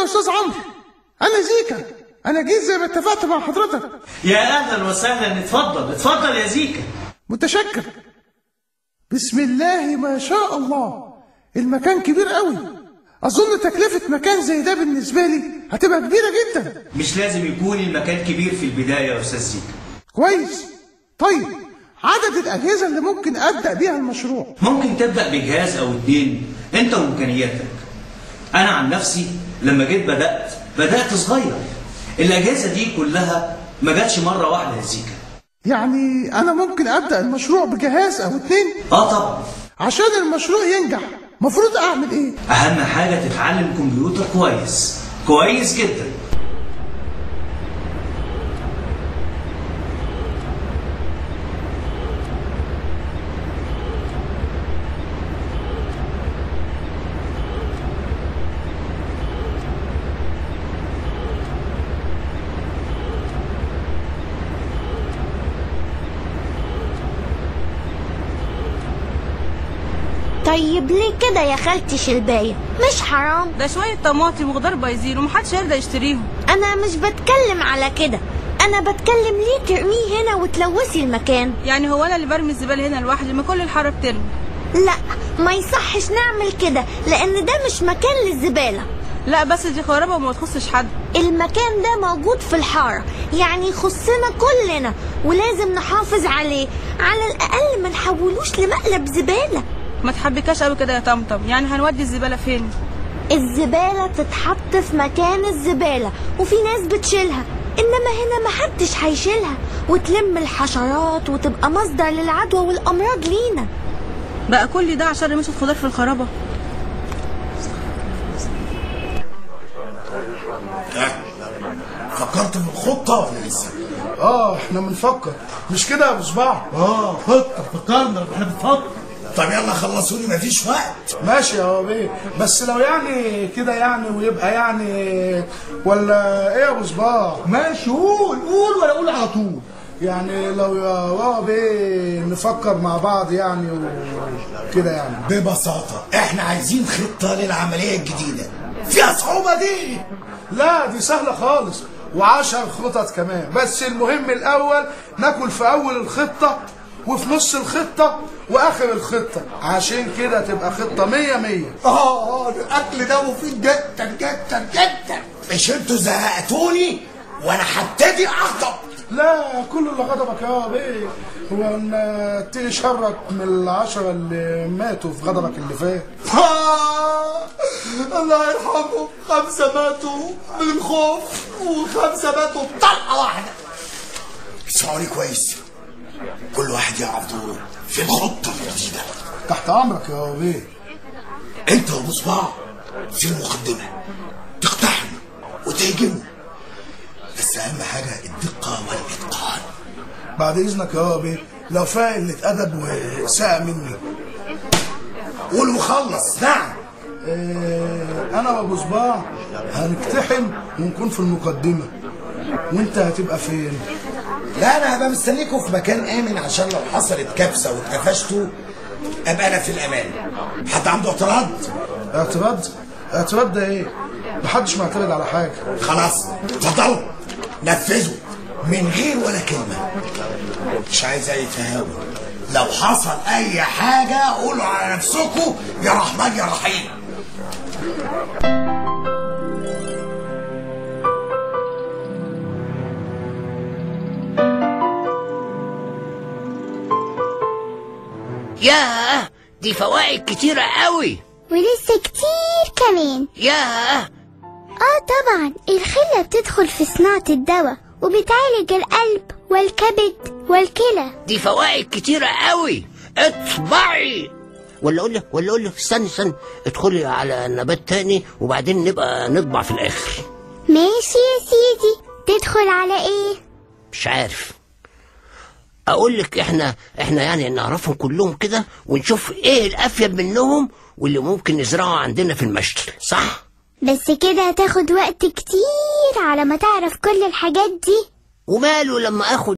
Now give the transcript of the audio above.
يا استاذ عمرو، انا زيكا، انا جيت زي ما اتفقت مع حضرتك. يا اهلا وسهلا، اتفضل اتفضل يا زيكا. متشكر. بسم الله ما شاء الله، المكان كبير قوي. اظن تكلفة مكان زي ده بالنسبة لي هتبقى كبيرة جدا. مش لازم يكون المكان كبير في البداية يا استاذ زيكا. كويس. طيب عدد الأجهزة اللي ممكن أبدأ بيها المشروع؟ ممكن تبدأ بجهاز أو 2، أنت وإمكانياتك. أنا عن نفسي لما جيت بدأت صغير. الأجهزة دي كلها ما جاتش مرة واحدة يا زيكا. يعني أنا ممكن أبدأ المشروع بجهاز أو 2؟ آه طبعا. عشان المشروع ينجح مفروض أعمل إيه؟ أهم حاجة تتعلم كمبيوتر كويس، كويس جدا. طيب ليه كده يا خالتي شلباية؟ مش حرام؟ ده شوية طماطم وخضار بايظين ومحدش هيرضى يشتريهم. أنا مش بتكلم على كده، أنا بتكلم ليه ترميه هنا وتلوثي المكان؟ يعني هو أنا اللي برمي الزبالة هنا لوحدي؟ ما كل الحارة بترمي. لا ما يصحش نعمل كده، لأن ده مش مكان للزبالة. لا بس دي خرابة وما تخصش حد. المكان ده موجود في الحارة، يعني يخصنا كلنا ولازم نحافظ عليه، على الأقل ما نحولوش لمقلب زبالة. ما تحبكاش قوي كده يا طمطم، يعني هنودي الزبالة فين؟ الزبالة تتحط في مكان الزبالة وفي ناس بتشيلها، إنما هنا محدش هيشيلها وتلم الحشرات وتبقى مصدر للعدوى والأمراض لينا. بقى كل ده عشان رميش الخضار في الخرابة؟ فكرت في الخطة ولا لسه؟ احنا بنفكر، مش كده يا ابو صباح؟ خطة، فكرنا، احنا بنفكر. طب يلا خلصوني مفيش وقت. ماشي يا بيه، بس لو يعني كده يعني ويبقى يعني ولا ايه يا ابو صباح؟ ماشي، قول قول ولا قول على طول. يعني لو يا بيه نفكر مع بعض يعني وكده يعني. ببساطة احنا عايزين خطة للعملية الجديدة. فيها صعوبة دي؟ لا دي سهلة خالص، و10 خطط كمان. بس المهم الأول ناكل في أول الخطة وفي نص الخطة وآخر الخطة، عشان كده تبقى خطة 100 100. الأكل ده مفيد جدا جدا جدا. مش انتوا زهقتوني وأنا هبتدي أغضب. لا كل اللي غضبك يا بيه هو ان تيجي شرك من ال10 اللي ماتوا في غضبك اللي فات. الله يرحمهم، 5 ماتوا من الخوف و5 ماتوا بطلقة واحدة. اسمعوني كويس، كل واحد يعرف دوره في الخطة الجديدة. تحت أمرك يا بيه. أنت وأبو صباع في المقدمة، تقتحموا وتهجموا، بس أهم حاجة الدقة والإتقان. بعد إذنك يا بيه، لو فاق اللي اتأدب وساء مني. قول وخلص. نعم. أنا وأبو صباع هنقتحم ونكون في المقدمة، وأنت هتبقى فين؟ لا انا هبقى مستنيكوا في مكان امن، عشان لو حصلت كبسة واتقفشتوا ابقى انا في الامان. حد عنده اعتراض؟ اعتراض؟ اعتراض ده ايه؟ محدش معترض على حاجة. خلاص اتفضلوا نفذوا من غير ولا كلمة، مش عايز اي تهاون. لو حصل اي حاجة قولوا على نفسكم يا رحمن يا رحيم. ياه دي فوائد كتيرة قوي، ولسه كتير كمان. ياه طبعا الخلة بتدخل في صناعة الدواء وبتعالج القلب والكبد والكلى. دي فوائد كتيرة قوي. اطبعي ولا اقول لك استني ادخلي على نبات تاني وبعدين نبقى نطبع في الاخر. ماشي يا سيدي، تدخل على ايه؟ مش عارف اقول لك. احنا يعني نعرفهم كلهم كده ونشوف ايه الافيد منهم واللي ممكن نزرعه عندنا في المشتل، صح؟ بس كده هتاخد وقت كتير على ما تعرف كل الحاجات دي. وماله لما اخد